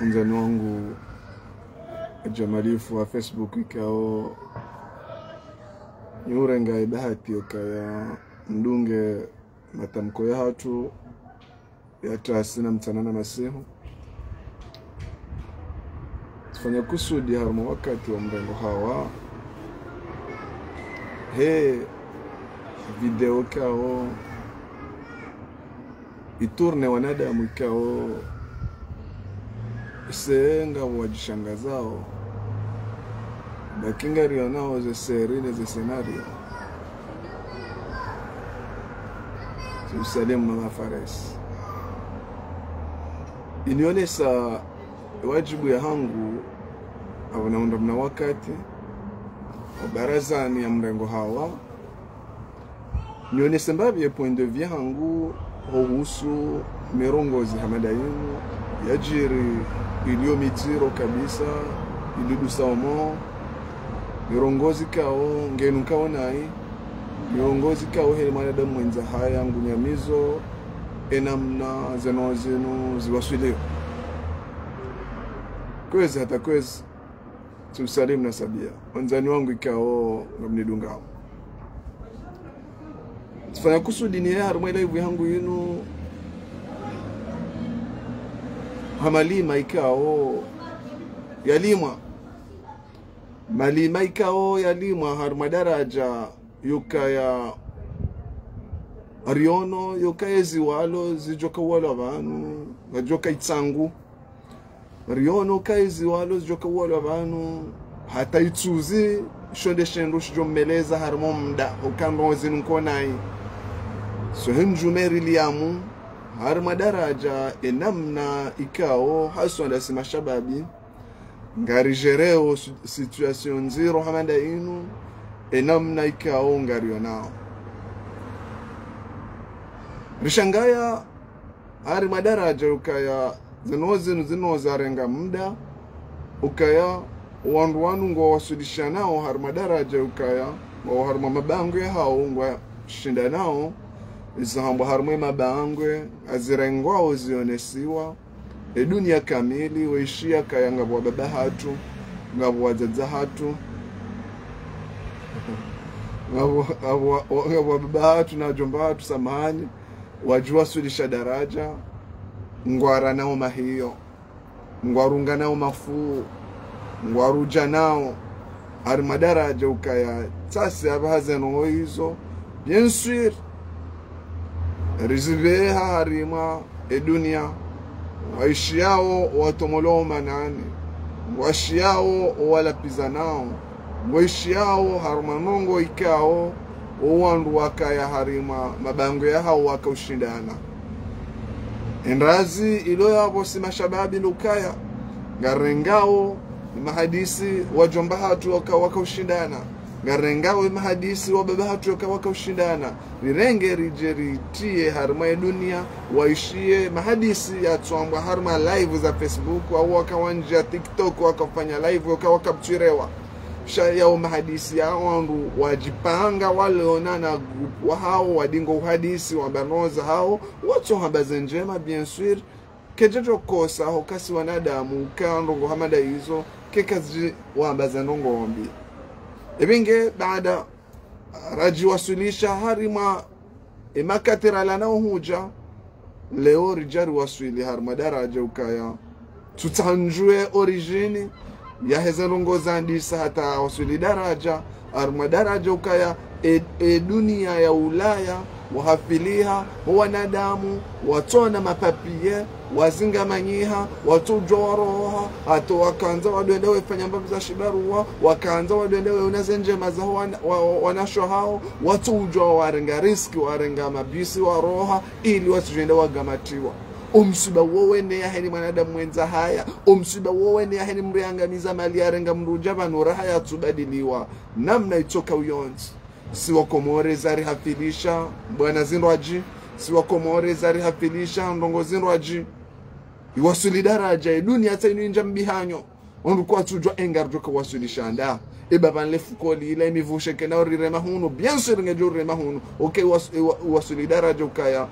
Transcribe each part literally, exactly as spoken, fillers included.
Wandzani wangu wa djamalifu wa Facebook ikao, niurenga ibahati ukaya mdunge matamko yahatru ya tasi na mtsana na masihu. Tsifanya kusudi harumwa wakati wa mrengo hawa, he video ikao itourne wanadamu ikao se ngapvo wadjishangazao, baki ngarionao ze série ne ze scénario. Tumsalimu Mama Fares. Inionesa wajibu yahangu, apvo naunda mna wakati wa barazani ya mrengo hawa, nionese mbapvi ye point de vue yahangu ho uhusu mirongozi hama nda inu yadjiri, ilio mdziro kabisa, ilidusa omo, mirongozi ikao ngenu ikao nayi, mirongozi ikao heli mwanadamu mwendza haya ngunyamizo, enamna zeno zinu ziwaswilio. Kwezi hata kwezi, tumsalimu na sabia. Wandzani wangu ikao ngamnidungao. Tsifanya kusudi niye harumwa live yahangu inu ha malima ikao yalimwa. Malima ikao yalimwa harumwa daraja yukaya riono yukaya ziwalo zidjoka uwalwa pvanu, ngadjoka itsangu. Riono ukaya ziwalo zidjoka uwalwa pvanu, hata itsuzi, isho nde shindru shidjo mmeleza harumwa mda, ukaya ndrongo zinu nkonayi. So he ndjumeri liamu, harumwa daraja enamna ikao, haswa ndasi mashababi, ngaridjereo su-, situation ndziro hama nda inu, enamna ikao ngarionao. Rishangaya, harumwa daraja ukaya zeno zinu zinu zarenga mda, ukaya wandru wanu ngwawaswilishanao harumwa daraja ukaya, ngwao harumwa mabangwe yahao ngwashindanao, izo hambwa harumwa mabangwe, azirengwao zionesiwa, edunia kamili, waishia kaya ngapvo wababa hatru, ngapvo wadzadze hatru, ngapvo, ngapvo, ngapvo wababa hatru na wadjomba hatru, samahani, wadjuwaswilisha daraja, ngwaranao mahiyo, ngwarunganao mafuu, ngwarudjanao, harumwa daraja ukaya, tsasi apvaha zeno izo, bien sûr, rizipveha harumwa edunia, waishiao watomolwao manani, waishiao walapvizanao, waishiao harumwa ndrongo ikao, owandru wakaya harumwa mabangwe yahao wakaushindana. Endrazi ilo yapvo si mashababi ndo ukaya, ngarengao emahadisi wadjomba hatru waka, wakaushindana. Ngarengao emahadisi wababa hatru waka, wakaushindana. Rirenge ridje ritriye harumwa edunia, waishiye mahadisi yatsambwa harumwa live za Facebook, au wakawandjia TikTok, wakafanya live, waka, wakapvtwirewa. Sha yao mahadisi ya wandru wadjipanga, waleona na groupe wahao, wadingo uhadisi, wamba ndrongo zahao, watsohamba ze ndjema, bien sûr. Kedjedjo kosa, hukaya si wanadamu, ukaya ndrongo hama nda izo, kekazidji wamba za ndrongo mbi. Epvinge, baada radjiwaswilisha harumwa emakati ralawa nao hudja, leo ridja riwaswili harumwa daraja ukaya tsutsandjue origine yaheze ndrongo zandisa hata waswili daraja, harumwa daraja ukaya e, edunia ya Ulaya, wahafiliha, owanadamu, watsona mapapier, wazingamanyiha, watsoudjua waroha, hata wakandza wadwende wefanya mbapvi za shibaruwa, wakandza wadwende weona ze ndjema za wana, wa, wa, wanasho hao, watsoudjua warenga risque, warenga mabisi waroha, ili watsidjwende wagamatiwa. Omsiba wo wene yaheni mwanadamu mwendza haya, omsiba wo wene yaheni mdru yangamiza mali yarenga mdru udja pvanu raha yatsubadiliwa. Namna itsoka uyonzi. Si wakomori zarihafilisha, bwana zindrwadji, si wakomori zarihafilisha, ndrongo zindrwadji. Iwaswili daraja, edunia tsa inu indja mbihanyo. Wandru kwatsudjua enga ridjoka waswilisha nda. Eba pvanu le fuko lila, emivushe kena urirema hunu, bien sûr ngedjo urirema hunu. Ok, was, iwa, iwaswili daraja ukaya.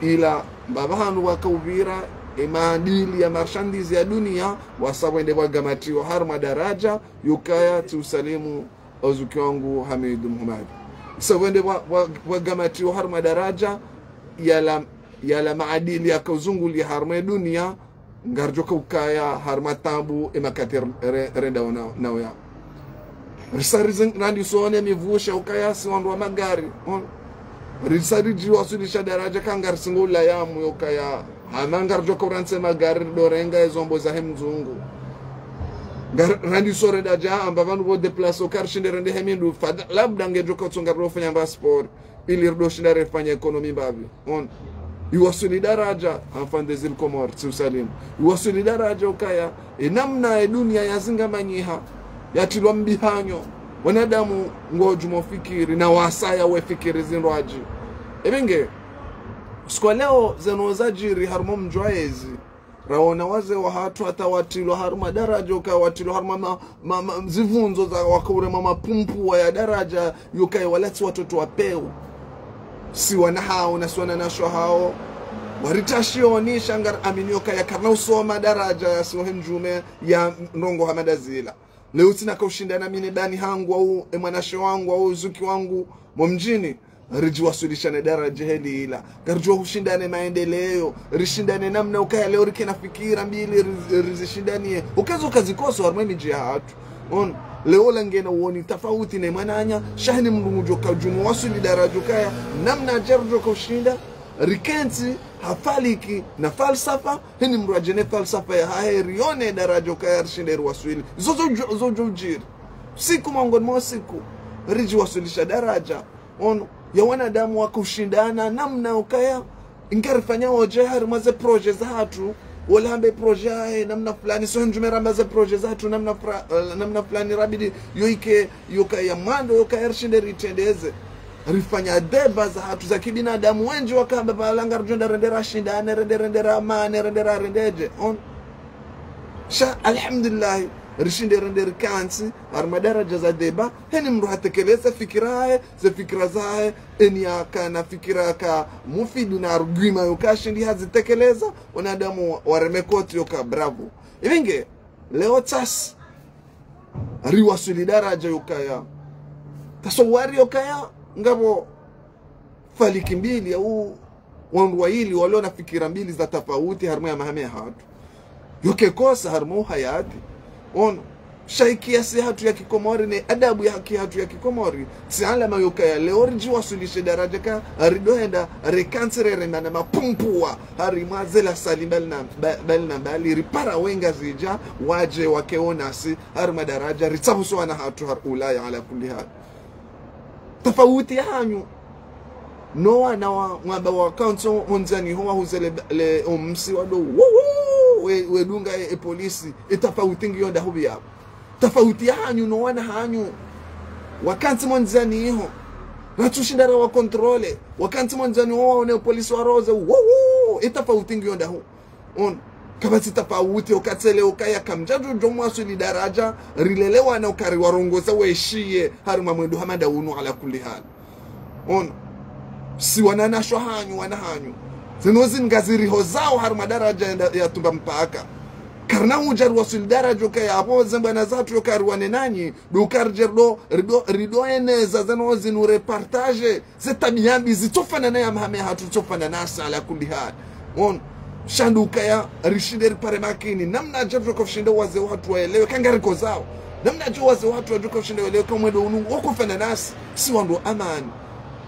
Ila, mbapvi hanu wakaupvira, emaadili ya marchandise ya dunia, wasa wende wagamatiwa harumwa daraja, yukaya tsi usalimu ozuki wangu Hamidu Muhammad. Sa wende wa, wa, wagamatiwa harumwa daraja, yala, yala maadili yakauzunguliya harumwa dunia, ngaridjo kaukaya harumwa taabu emakati re, renda ona, naoya. Risa rizing, randisone mivusha ukaya si wandru wa magari. On. Risa ridjiwaswilisha daraja ka ngarisingo ulayamu yokaya. Hama ngaridjo kaurantse magari ridorenga ezombo zahe mzungu. Ngar, randiso renda dja amba pvanu pvo déplacer ukarishinde rende hemindru. Fada, labda ngedjo kautsonga ridofanya mba sport ili ridoshinda refanya économie mbapvi. On. Iwaswili daraja, enfant des îles Comores, tsi usalimu. Iwaswili daraja ukaya, enamna edunia yazingamanyiha, yatrilwa mbihanyo, wanadamu ngwadjumo fikiri, na wasaya wefikiri zindrwadji. Ebenge, siku wa leo zeno zadjiri harumwa mdji wa ezi, raona wazee wahatru hata watrilwa harumwa daraja, ukaya watrilwa harumwa ma, ma, ma, zivundzo za wakaurema mapumpuwa ya daraja, yukaya wala tsi watoto wa peu. Si wana hao, na si wananyasho hao. Waritashioni, sha ngariamini yokaya karina usoma daraja ya siwo he mdjume ya ndrongo hama ndazila. Leo tsina kaushindana mi ne bani hangu, au emwanashe wangu, au zuki wangu, mo mdjini. Ridjiwaswilisha ne daraja heli ila. Ngaridjo hushindane maendeleo. Rishindane namna ukaya leo rikena fikira mbili, riz, rizishindanie. Ukazo kazikoso harumwa emidji yahatru. On. Leo langena uoni tafauti ne mwananya, sha heni mdru ngudjo kaudjumu waswili daraja ukaya, namna djeri djo kaushinda, rikentsi, hafaliki, na falsafa, heni mdru adje ne falsafa yahahe, rione daraja ukaya rishinde riwaswili. Zo, zo, zo, zo, zo djiri. Siku mongoni mwa siku, ridjiwaswilisha daraja. Ono, ya wanadamu wakaushindana, namna ukaya, ngarifanya odje harumwa ze projet zahatru, wala hambe projet yahe, namna fulani, so ndjumera mba ze projet zahatru, namna fra, eh, namna fulani rabidi, yoike, yokaya mwando, yokaya rishinde ritrendeze. Rifanya débat zahatru za kibinadamu, wendji wakamba pvala ngaridjo nda rende rashindane, rende, rende ramane, rende rarendedje. On. Sha, alhamdulillah, rishinde rende rikantsi, harumwa daraja za débat, heni mdru hatekeleza fikira yahe, ze fikira zahe, eni yakana fikira ka mufidu na argument yokashindi hazitekeleza, wanadamu wareme koti yoka bravo. Ibenge, leo tsasi, riwaswili daraja yokaya. Tasawari yokaya, ngapvo faliki mbili au wandru waili walo na fikira mbili za tafauti harumwa ya mahame yahatru. Yoke kosa harumwa uhayati. Ono. Sha ikiasi yahatru ya kikomori ne adabu ya haki yahatru ya kikomori. Tsi alama yokaya leo ridjiwaswilishe daraja ka ridoenda rikantsi reremane mapumpuwa harumwa ze lasali mbali na, ba, mbali na mbali. Ripara wenga zidja wadje wakeonasi harumwa daraja. Ritsabuso wana hatru har ulaya ala kulli hal. Tafauti yahanyu no wana wa mwamba wakantsi mondziani ho wahuze le, le omsi wado wo, wo, we, wedunga e, e polisi. E tafauti ngiyo ndahu pvi yapvo? Tafauti yahanyu no wana hanyu wakantsi mondziani iho, ratsushinda rawa contrôler. Wakantsi mondziani ho waone e polisi waroze wo, wo. E tafauti ngiyo ndahu? On. Kapvatsi tafauti, okatsi leo kaya kamdjadjo mwaswili daraja, rilele wana ukari warongoza weshiye, harumwa mwendo hama nda unu ala kulli hal. On. Si wananyasho hanyu, wana hanyu. Zeno zinu ngazirihozao harumwa daraja ya, ya tumba mpaka. Karina udja riwaswili daraja yokaya apvo, ze mbwana zahatru yokari wane nanyi, ndo ukari dje rido, rido, rido eneza zeno zinu repartage. Ze tabiya mbi zitsofanana ya mahame yahatru, zitsofanana nasi ala kulli hal. Ono. Sha ndo ukaya rishinde ripare makini. Namna djeri djo kaushinda wazee wahatru waelewe, ka ngarikozao. Namna djo wazee wahatru wadjo kaushinda waelewe, ka mwendo unu, wakofanana nasi. Si wandru wa amani.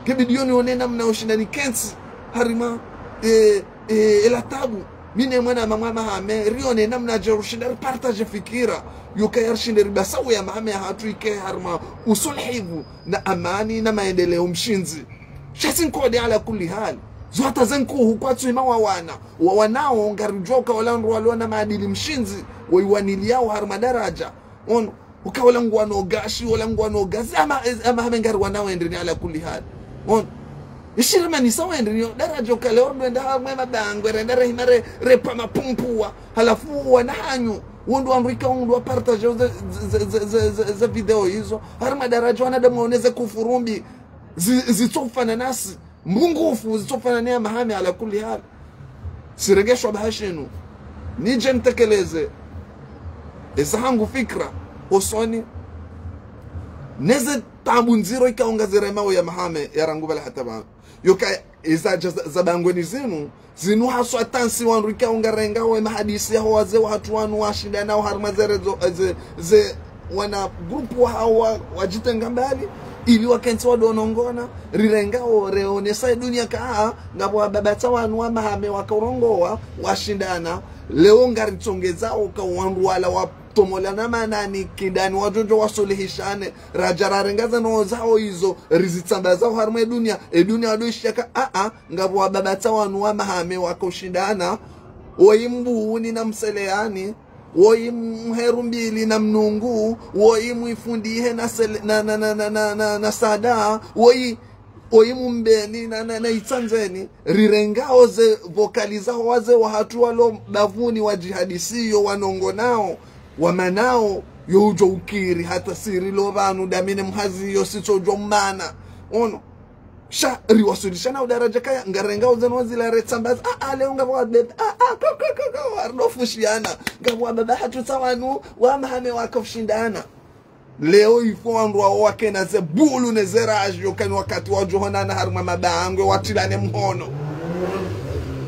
Kebidi yoni one namna ushinda nikentsi. Harumwa, eh, eh, ela tabu. Mi ne mwana mama mahame, rione namna djeri ushinda ripartage fikira. Yokaya rishinde ribasau ya mahame yahatru ike harumwa usulhivu na amani na maendeleo mshindzi. Sha tsi nkode ala kulli hal. Zo hata ze nkuhu kwatsu ima wawana. Wawanao ngaridjuwa uka wala wandru walo na maadili mshindzi. Waiwaniliyao harumwa daraja. Ono. Uka wala ngwano gashi, wala ngwano gazi. Ama, ama hame ngariwanao wendeni ala kulli hal. Ono. Ishirimanisa wendeni yo. Daraja uka leo ndo enda harumwa mabangwe, renda rehima re, repa mapumpuwa. Halafu wana hanyu. Wo ndo wandru ika wo ndo wapartage ze, ze, ze, ze, ze video izo. Harumwa daraja wanadamu waone ze kufuru mbi. Zi, zitsofanana nasi. Mbungufu, zitsofanana ne ya mahame ala kulli hal. Sirengeshwa bahashinu. Nidje nitekeleze eza hangu fikira, hosoni neze taabu ndziro ikao ngaziremao ya mahame ya rangu pvala hata pvanu. Yoka eza dja za, za bangweni zinu, zinu haswa tansi wandru ikao ngarengao ye mahadisi yaho wazee wahatru wanu washindanao harumwa ze rezo, ze, ze wana groupe wahao wa, wadjitenga mbali, ili wakentsi wadonongona, rirengao reonesa ye dunia ka, ngapvo wababa tsa wanu wa mahame wakarongowa, washindana. Leo ngaritsongezao ka wandru wala watomolana manani, kindani wadjodjo wasulihishane, radja rarenga zano zao izo, rizitsambazao harumwa ye dunia, ye dunia wadoishia ka, a, a, ngapvo wababa tsa wanu wa mahame wakaushindana, woyi Mbuni na Mseleani, woyi Mherumbili na Mnungu, woyi Mwifundihe na Sele-, na, na, na Sada, woyi, woyi Mumbeni na, na, na Itsandzeni, rirengao ze vocaliser ho wazee wahatru walo bavuni wadjihadisiyo wanongonao, wamanao, yo udjo ukiri hata si rilo pvanu damine mhazi yo sitsodjo mana. Ono. Sha riwaswilishana udaraja kaya, ngarengao zeno zila retsambaza, a, a, leo ngapvo wababa, a, a, ko, ko, ko, ko, waridofushiana. Ngapvo wababa hatru tsa wanu, wa mahame wakafushindana. Leo ifo wandru wao wakena ze bulu ne ze rage, yoka ni wakati wadjohonana harumwa mabangwe, watrilane mhono.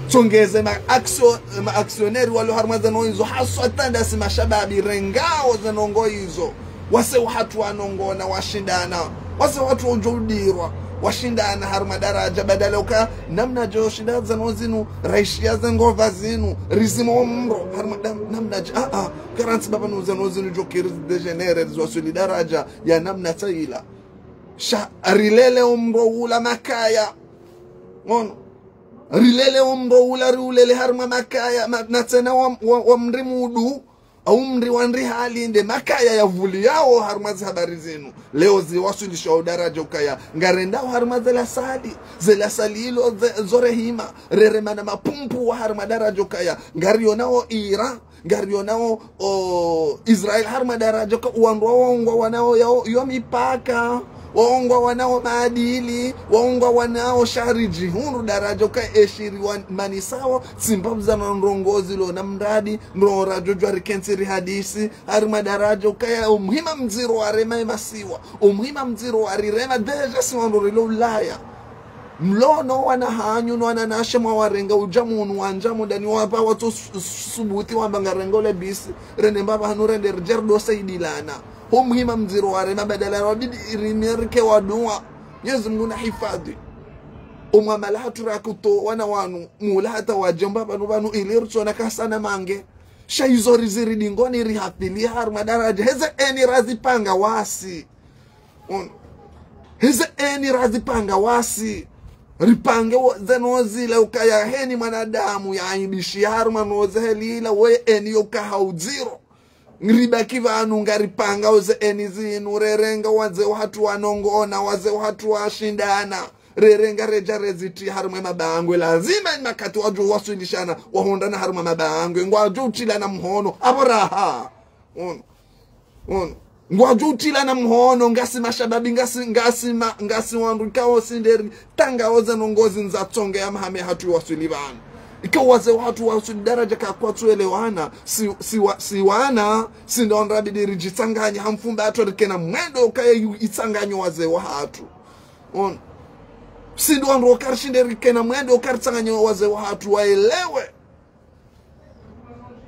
Tsongeze ma action-, ma actionnaire walo harumwa zeno izo, haswa tandasi mashababi, rengao zeno ngo izo. Wazee wahatru wanongona, washindana. Wazee wahatru wadjo udirwa, washindana harumwa daraja, badala uka namnadje ushinda zeno zinu, raishiya ze ngova zinu, rizime omro, harumwa dam-, namnadje, a, a, karantsi baba nu zeno zinu djo kiri dégénéré, ziwaswili daraja ya namna tsa ila. Sha, rilele omro ula makaya. Ono. Rilele omro ula, riulele harumwa makaya, ma-, na tsena wa, wa, wa mri mudu, au mri wa ndri hali nde makaya ya vuli yao harumwa zi habari zinu. Leo ziwaswilisha udaraja ukaya. Ngarendao harumwa ze lasali. Ze lasali ilo ze, zo rehima. Reremana mapumpu wa harumwa daraja ukaya. Ngarionao Iran. Ngarionao, o, Israel harumwa daraja ka wandru waongwa wanao yo, yo mipaka, waongwa wanao maadili, waongwa wanao sha ridjihundru daraja ka eshiri wa manisao, tsimba pvuzana ndrongozi lo na mradi, ndro radjo djwa rikentsi rihadisi, harumwa daraja kaya umuhima mdziro warema emasiwa, umuhima mdziro warirema, déjà si wandru rilo Ulaya. Mlono wana hanyu no wananyashe mwawarenga udja munu wandja mudani wapva watso su-, su-, subuti wamba ngarengo le bisi, rende mbapva hanu rende ridje rido saidilana. Ho muhima mdziro warema badala wabidi irimirike waduwa. Mwenyezi Mungu nahifadhi. Omwamala hatru rakutowa na wanu, mula hata wadje mbapva nu pvanu ili ritsona kasana mange. Sha izo riziri dingoni rihafili harumwa daraja. Heze eni razipanga wasi. Ono. Heze eni razipanga wasi. Ripange wo-, zeno zila ukaya heni mwanadamu ya aibishiha harumwa no ze heli ila we eni yoka haudziro. Ngribaki pvanu ngaripanga oze eni zinu, rerenga wazee wahatru wanongona, wazee wahatru washindana. Rerenga redja rezitri harumwa mabangwe. Lazima ni makati wadjo waswilishana, wahundrana harumwa mabangwe. Ngwadjo utrilana mhono. Apvo raha. Ono. Ono. Ngwadjo utrilana mhono, ngasi mashababi, ngasi, ngasi ma-, ngasi wandru kao sinderi, tanga oze ndrongozi nza tsonge ya mahame hatru waswili pvanu. Ika wazee wahatru waswili daraja ka kwatsu elewana, si, si wa-, si wana, si ndo ndrabidi ridjitsanganye, ha mfumba hatru rikena mwendo ukaya yu-, itsanganyo wazee wahatru. Ono. Si ndo wandru waka rishinde rikena mwendo uka ritsanganye wazee wahatru waelewe.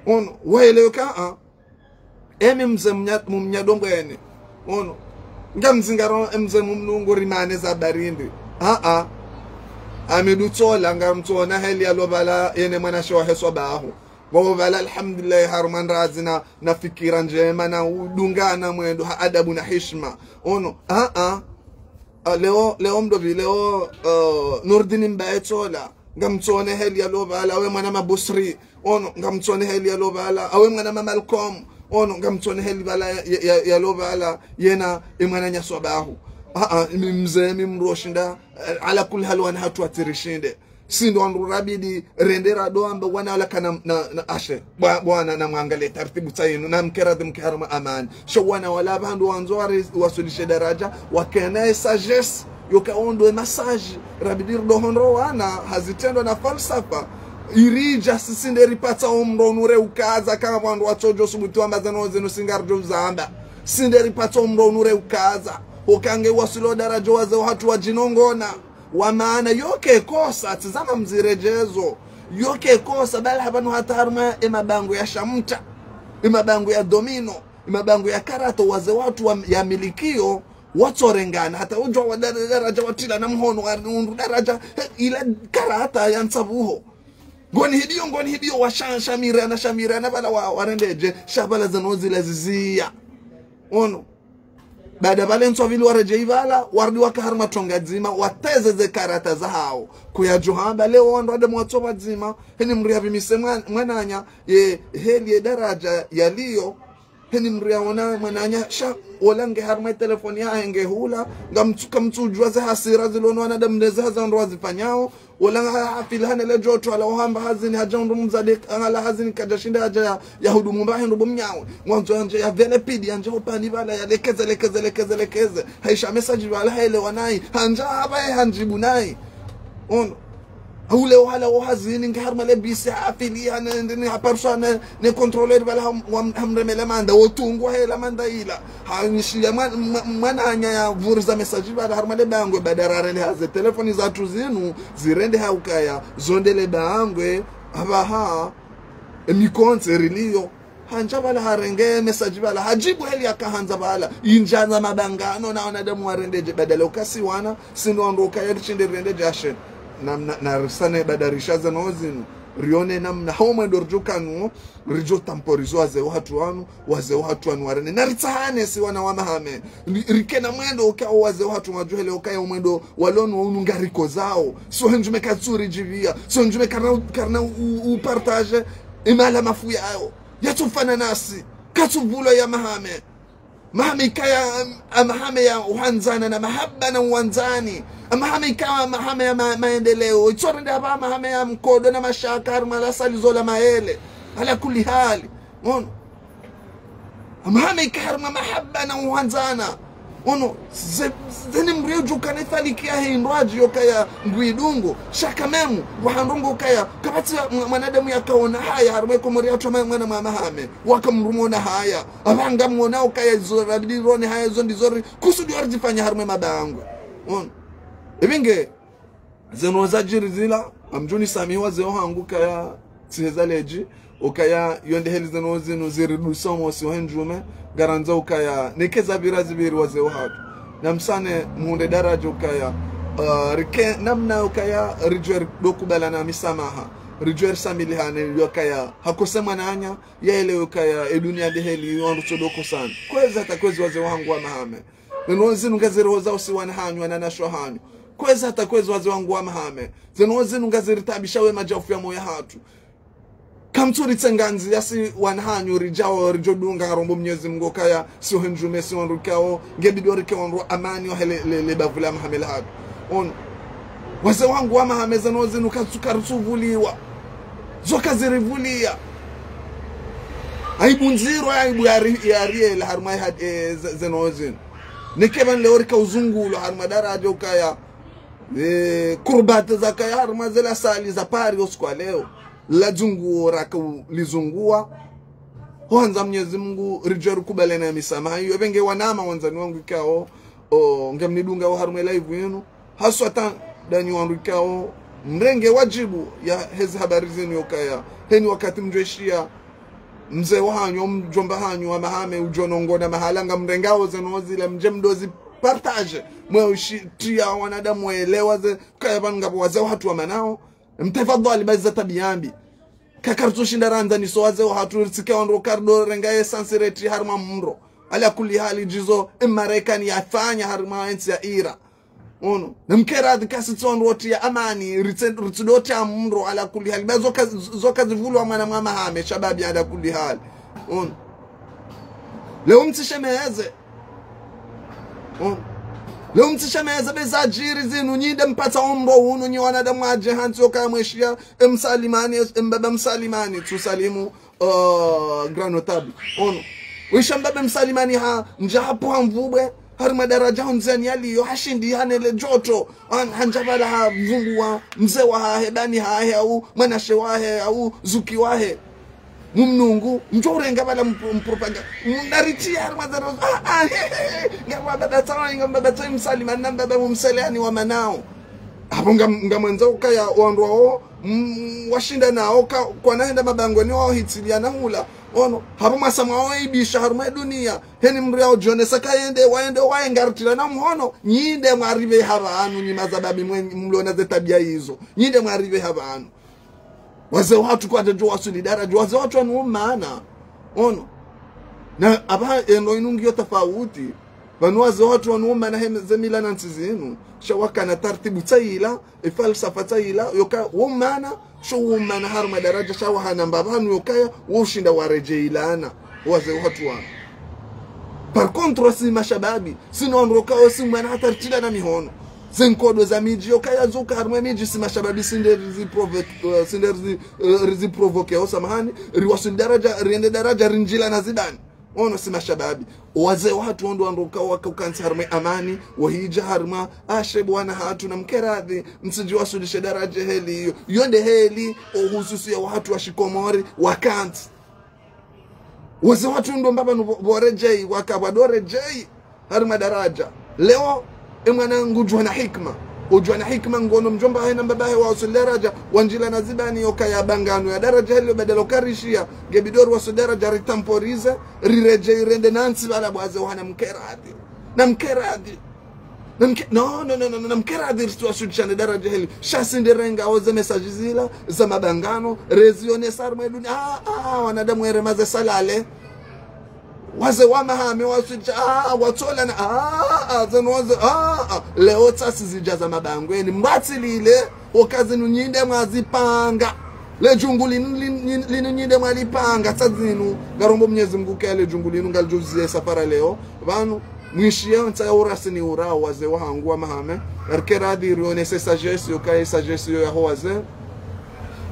Ono, waelewe ka, a. Emi mze mnya-, mumnyadombweni. Ono. Ngamzingaro, e mze mumnungu rimane za barindi. A, a. Amidu tsola, ngamtsona heli yalo pvala, yene mwanashe wahe Swabahu. Wao pvala, alhamdulillah, harumwa ndrazi na, na fikira ndjema, na udungana mwendo, ha adabu na hishima. Ono. A, a. A, leo, leo mdopvi, leo, eh, Nurdin Mbaye tsola. Ngamtsone heli yalo pvala, we mwana Mabusri. Ono, ngamtsone heli yalo pvala, awe mwana ma Malcolm. Ono, ngamtsone heli pvala ya, ya, ya, yalo pvala, yena, e mwananya Swabahu. A, a, mi mze, mi mdru oshinda, eh, ala kulli hali wana hatru watsi rishinde. Si ndo wandru rabidi, rende rado amba wana wala kana na, na ashe. Bwa-, bwana na mwangale tartibu tsa yinu, na mke radhi mke harumwa amani. Sho wana wala pvandru wandzo wari-, waswilishe daraja, wakena e sagesse, yoka ondo e message, rabidi rido hondro wana, ha zitrendwa na falsafa. Iridja sisi nde ripatsa omro unu reukaza, kama wandru watsodjo subuti wamba zeno zinu si ngaridjo zamba. Sisi nde ripatsa omro unu reukaza. Oka nge wasilo daraja wazee wahatru wadjinongona. Wa maana, yoke kosa, tizama mziredjezo. Yoke kosa, bali hapvanu hata harumwa emabango ya shamta. Emabango ya domino. Emabango ya karata wazee wahatru wa, ya milikiyo. Watsorengana, hata udjwa wa dara-, daraja watrilana mhono, wa undru daraja, he, ila karata ya ntsabuho. Ngoni hidiyo, ngoni hidiyo, wa sha-, shamirana, shamirana, pvala wa, warendedje, sha pvala zeno zila ziziya. Ono. Baada pvale ntswa pvili waredjeyi pvala, warudi waka harumwa tonga dzima, wateze ze karata zahawo. Kuyadjuha pvale wandru wade mwatso pvadzima, heni mri yapvimise mwa-, mwananya, ye, heli ye daraja yaliyo, heni mri yaona mwananya, sha, wola nge harumwa telefoni yahe nge hula, ngamtsu-, kamtsudjuwa ze hasira zilo no wanadamu ne ze hazi wandru wazifanyao, wola nga ha-, hafili hane le djoto, hala ohamba hazini, hadja undru mzade, hala hazini kadja shinda hadja ya, ya hudumu mba hindru bo mnyawe. Ngwandzo yandje ya pvele pidi, yandje opvani pvala, ya lekeze, lekeze, lekeze, lekeze. Haisha message pvala, haelewa nayi. Handja hapva ye handjibu nayi. Ono. Hule ohala wo hazini nge harumwa le bisi hafili hane ndeni haparuswa ne, ne contrôleur pvala ham-, wam-, hamremele manda, wotungu hela manda ila. Hanishiya mwa-, mwa-, mwananya ya pvuriza message pvala harumwa le bangwe, baada rarende haze telefoni zahatru zinu, zirende haukaya, zondele bangwe, apvaha, emikontsi riliyo. Handja pvala harenge message pvala, hadjibu heli yakahandza pvala. Indjandza mabangano na wanadamu warendedje, badala ukasi wana, sinu wandru ukaya rishinde rirendedje ashe. Na, na, na risane badarisha zeno zinu. Rione namna, ho mwendo ridjo kanuwo, ridjo temporizo wazee wahatru wanu, wazee wahatru wanu warende. Na ritsahane si wana wa Mahame. Ri-, rike na mwendo ukao wazee wahatru wadjuhele ukaya omwendo walo nuwo unu ngariko zawo. So hendjume katsuridjipviya. So hendjume karina u-, karina u-, u-, upartage. Emala mafu yayo. Yatsufana nasi. Katsupvulwa ya Mahame. Mahame ikaya, am-, a Mahame ya uhandzana na mahaba na uwandzani. A Mahame ikaya Mahame ya ma-, maendeleo. Itsorende hapva Mahame ya mkodo na mashaka, harumwa la salizo la maele. Ala kulli hali. Ono. A Mahame ikaya harumwa mahaba na uhandzana. Ono, ze-, zeni mri udjuka ne faliki yahe indrwadji yokaya ngwidungo. Sha quand même, wahandrongo kaya, kapvatsi mwa-, mwanadamu yakaona haya, harumwa Komori yahatru mwa-, mwana mwa Mahame. Waka mrumona haya. Apvanga mwona ukaya izo rabidi rone haya izo ndizo ri, kusudi warizifanya harumwa mabangwe. Ono. Epvinge, zeno zadjiri zila, ngamdjo nisamihi wazee wahangu kaya tsiheza ledji, ukaya yonde heli zeno zinu ziri dusomo si wahendjume, ngarandzo ukaya, neke zapvira zipviri wazee wahatru. Na msane muhundre daraja ukaya, uh, rike namna ukaya ridjuwe ridokubalana misamaha, ridjuwe risamilihane yokaya, hakose mwananya, yaelewe ukaya, edunia nde heli, wandru tsodo kosana. Kwezi hata kwezi wazee wahangu wa Mahame. Zeno zinu ngazirihoza usi wanahanyu, wananyasho hanyu. Kwezi hata kwezi wazee wahangu wa Mahame. Zeno zinu ngaziritabisha we madjafu ya moyo yahatru. Kamtsuritsenga ndziya si wanahanyu ridjao ridjodunga ngarombo Mnyezi Mngu kaya si wahendjume si wandru kao ngebidi rike wandru amani wahe le, le, le bavu la Mahame lahatru. Ono. Wazee wahangu wa Mahame zeno zinu katsu karitsupvuliwa. Zo kaziripvuliya. Aibu ndziro, aibu yari-, yariyela harumwa iha-, e, ze-, zeno zinu. Neke pvanu leo rika uzungulwa harumwa daraja ukaya, e, kurbati zakaya harumwa zela sali za Paris usiku wa leo. La dzunguo raka u-, lizunguwa. Hwandza Mnyezi Mngu ridjuwe rikubalane misamaha. Iyo epvinge wanama wandzani wangu ikao, o, ngamnidungao harumwa live yinu. Haswa ta ndanyi wandru ikao, mrenge wadjibu ya hezi habari zinu yokaya. Heni wakati mdjweshiya, mze wahanyu, mdjomba hanyu wa Mahame, udjonongona mahala ngamrengao zeno zila mdje mdozi partage. Mwe ushi-, tiya wanadamu waelewa ze, kaya pvanu ngapvo wazee wahatru wamanao. Mtafadhwali bazi za tabiya mbi. Kakaritsushinda randza niso wazee wahatru ritsike wandru karido renga ye sansireti harumwa mro. Ala kulli hali djizo Marekani yafanya harumwa entsi ya Ira. Ono. Namkeradhi kasi tsi wandru wotiya amani, ritse-, ritsidotiya mro ala kulli hali. Ba zoka, zoka zipvulwa mwana mwa Mahame, shababi ala kulli hali. Ono. Leo mtsishemeze. Ono. Leo mtsishemeze be zadjiri zinu nyi nde mpatsa omro unu nyi wanadamu adje hantsi yokaya mweshiya, e Msalimani, e mbaba Msalimani, tsusalimu, uh, grand notable. Ono. Wisha mbaba Msalimani ha, ndja hapvo ha mvubwe, Harumwa daraja ho ndziani yaliyo, hashindi hanele joto. Han-, handja pvala havumbuwa mze wahahe, bani hahe, au mwanashe wahe, au zuki wahe. Mumnungu, mdjo urenga pvala mpro-, mpropaganda. Mnaritia harumwa zaro, ah, ah, he, he, he. Ngapvo mbaba tsawa, ngapvo mbaba tsawa msalima, na mbaba mumseleani wa manao. Apvo nga, ngamwandzo ukaya wandru wao, mm, washinda nao, ka, kwana henda mabangweni wao hitsiliana hula. Ono, hapvo mwasa mwawaibisha harumwa dunia. Heni mdru yao djonesa kayende, wayende, waye ngaritilana mhono. Nyi nde mwaripveha pvanu, nyi mazababi mwe, mlona ze tabia izo. Nyi nde mwaripveha pvanu. Wazee wahatru kwadjadjo waswili daraja, wazee wahatru wanu umana. Ono. Na apvaha eno inu ngiyo tafauti. Pvanu wazee wahatru wanu umana he ze mila na ntsi zinu. Sha wakana tartibu tsayila, e falsafa tsayila, yoka wo umana, sho wo umana harumwa daraja, sha wahana mbapvanu yokaya, wo ushinda waredjeilana, wazee wahatru wanu. Par contre, si mashababi, sino wandru yokaya, si mwana hata ritilana mihono. Ze nkodo za midji yokaya zuka harumwa midji, si mashababi, si nde rizi provoke, eh, si nde rizi, eh, rizi provoke, o samahani, riwaswili daraja, riende daraja, rindjilana zibani. Ono si mashababi. Wazee wahatru ondo wandru ka waka ukantsi harumwa amani, wahidja harumwa, ashe bwana hatru na mkeradhi, msidji waswilishe daraja heli iyo. Iyo nde heli, ohususu ya wahatru wa shikomori, wakantsi. Wazee wahatru ndo mbapvanu pvo-, pvoredjei, waka pvwadoredjei. Harumwa daraja. Leo, e mwana ngudjuwa na hikima. Udjuwa na hikima ngono mdjomba hahe na mbaba hahe wawaswili daraja, wandjilana zibani yokaya bangano ya daraja heli badala ukarishiya, ngebidi ori waswili daraja ritemporisé, riredjei rende na ntsi pvala bo wazee waha na mkeradhi. Na mkeradhi. Na mke-, no, no, no, no, no, na mkeradhi risiwaswilishane daraja heli. Sha si nde renga oze message zila, za mabangano, rezionesa harumwa dunia. Ah, ah, wanadamu were maze salale. Wazee wa mahame waswidja, ah, watsolana, ah, ah, zanu wazee, ah, ah. Leo tsasi zidja za mabangweni, mbatsi lile, okazi nu nyi nde mwazipanga. Le djungu linu, lin-, linu nyi nde mwalipanga, tsa zinu. Ngarombo Mwenyezi Mungu ke le djungu linu, ngalidjo ziye safara leo. Pvanu, mwishiye ntsa ya urasi ni ura, wazee wahangu wa mahame. Rike radhi rionese sagesse, yokaya sagesse yo yaho wazee.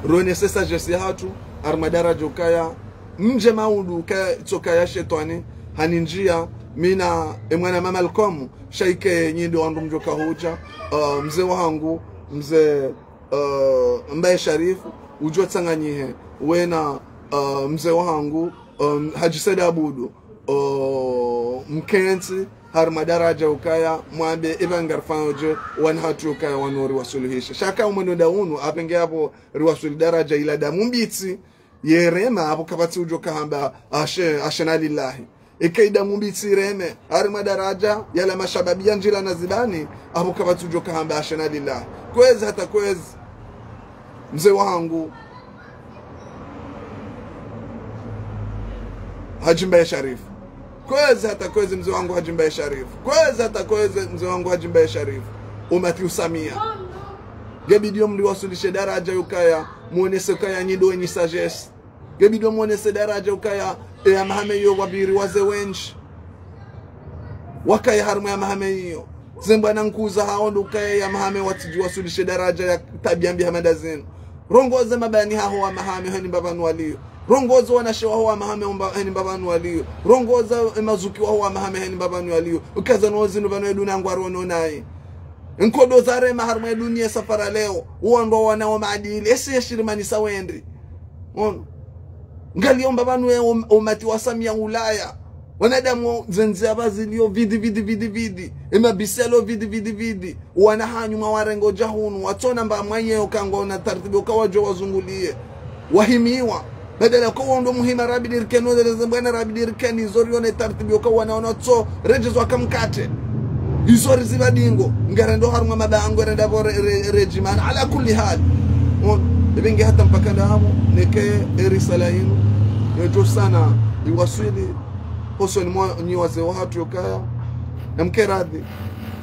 Rionese sagesse yahatru, harumwa daraja yokaya. Mdje maudu ka, tsoka ya shetwani, hanindjiya, mi na, e mwana mama Malcolm, sha ike nyi ndo wandru mdjoka hudja, uh, mzee wahangu, mzee, uh, Mbaye Sharifu, udjo tsanganyihe, wena, uh, mzee wahangu, um, Hadji Said Abdou, uh, mkentsi, harumwa daraja yokaya, mwambe, eba ngarifanyodje, wana hatru yokaya, wanu ori wasuluhisha. Sha ka umwendo nda unu, apvenge apvo, riwaswili daraja ila damu mbitsi, yerema, apvo kapvatsi udjo kahamba, ashe, ashe na lillahi. Ike idamu mbitsi reme, harumwa daraja, yala mashababi yandjilana zibani, apvo kapvatsi udjo kahamba, ashe na lillahi. Kwezi hata kwezi, mzee wahangu, Hadji Mbaye Sharifu. Kwezi hata kwezi mzee wahangu Hadji Mbaye Sharifu. Kwezi hata kwezi mzee wahangu Hadji Mbaye Sharifu. Umati usamia. Ngebidi yo mriwaswilishe daraja yokaya, mwonese yokaya nyi ndo wenyi sagesse. Ngebidi yo mwonese daraja yokaya, e ya mahame iyo wapviri wazee wendji. Wakaya harumwa ya mahame iyo. Ze mbwana nkuu za hawo ndo ukaya ya mahame watsidji waswilishe daraja ya tabia mbi hama nda zinu. Rongoze mabani haho wa mahame heni mbapvanu waliyo. Rongoze wanashe waho wa mahame omba-, heni mbapvanu waliyo. Rongoze, e, mazuki waho wa mahame heni mbapvanu waliyo. Ukaza no zinu pvanu e dunia ngwarono nayi. Nkodo zarema harumwa e dunia safara leo. Uwandru wana wa maadili. Esi yeshirimanisa wendri. Ono. Ngaliyo mbapvanu e um-, umati wasamia Ulaya. Wanadamu zenzi apva ziliyo vidi, vidi, vidi, vidi. E mabisi yalo vidi, vidi, vidi. Wana hanyu mwawarenga udja hunu, watsona mba mwanyeyo kangwaona tartibu yoka wadjo wazunguliye. Wahimiwa. Badala ko wondo muhima rabidi rikeni, wazele ze mbwana rabidi rikeni, izo rione tartibu yoka wana wana tso, redjezwa kamkate. Izo rizipva dingo, ngarendo harumwa mabangwe renda pvo re-, re-, redjimana. Ala kulli hali. Ono, ebe nge hata mpaka ndapvo, neke e risala inu, yedjo sana, iwaswili, hosoni mwa nyi wazee wahatru yokaya. Na mkeradhi,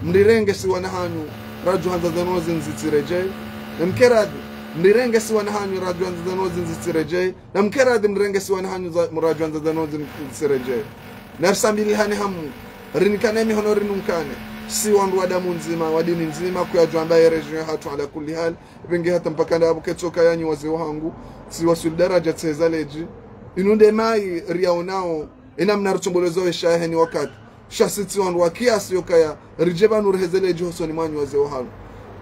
mrirenge si wana hanyu, radjo handza zanozi nzitsiredjei. Na mkeradhi, mrirenge si wana hanyu, radjo handza zanozi nzitsiredjei. Na mkeradhi, mrirenge si wana hanyu za, radjo handza zanozi nzitsiredjei. Na risambilihane hamu, rinikane mihono rinunkane. Si wandru wa damu ndzima, wa dini ndzima, kuyadjwamba ye région yahatru ala kulli hali. Ebe nge hata mpaka ndapvo ketsoka ya nyi wazee wahangu, si waswili daraja tseza ledji. Inu nde mayi riyaonao, ina mna rutsombolezo wesha heni wakati. Sha si tsi wandru wa kiasi yokaya ridje pvanu rihezele dji hosoni mwanyu wazee wahangu.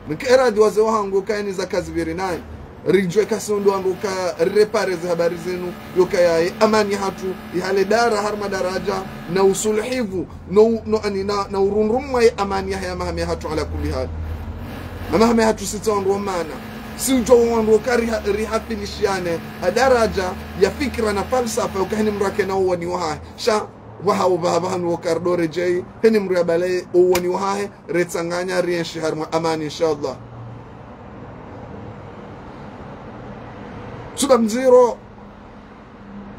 Nike radhi wazee wahangu yokaya ni za kazi pviri nayi. Ridjuwe kasi ndo wandru yokaya rirepare ze habari zinu yokaya ye amani yahatru yihale dara harumwa daradja na usuluhivu no, no ani na, na urundrumwa ye amani yahe ya mahame yahatru ala kulli hali. Na mahame yahatru si tsi wandru wa mana. Si udjuwa wandru yokaya riha-, rihafilishiane ha daradja ya fikira na falsafa yokaya heni mdru yakena uwoni wahahe. Sha pvaha upvaha pvahanu woka ridjo redjeyi, heni mdru ya balaye uwoni wahahe, ritsanganya rienshi harumwa amani, inshallah. Suba mdziro,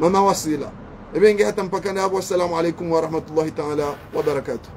mama Wasila. Ebe nge hata mpaka ndapvo, assalamu alaikum wa rahmatullahi ta'ala wa barakatuh.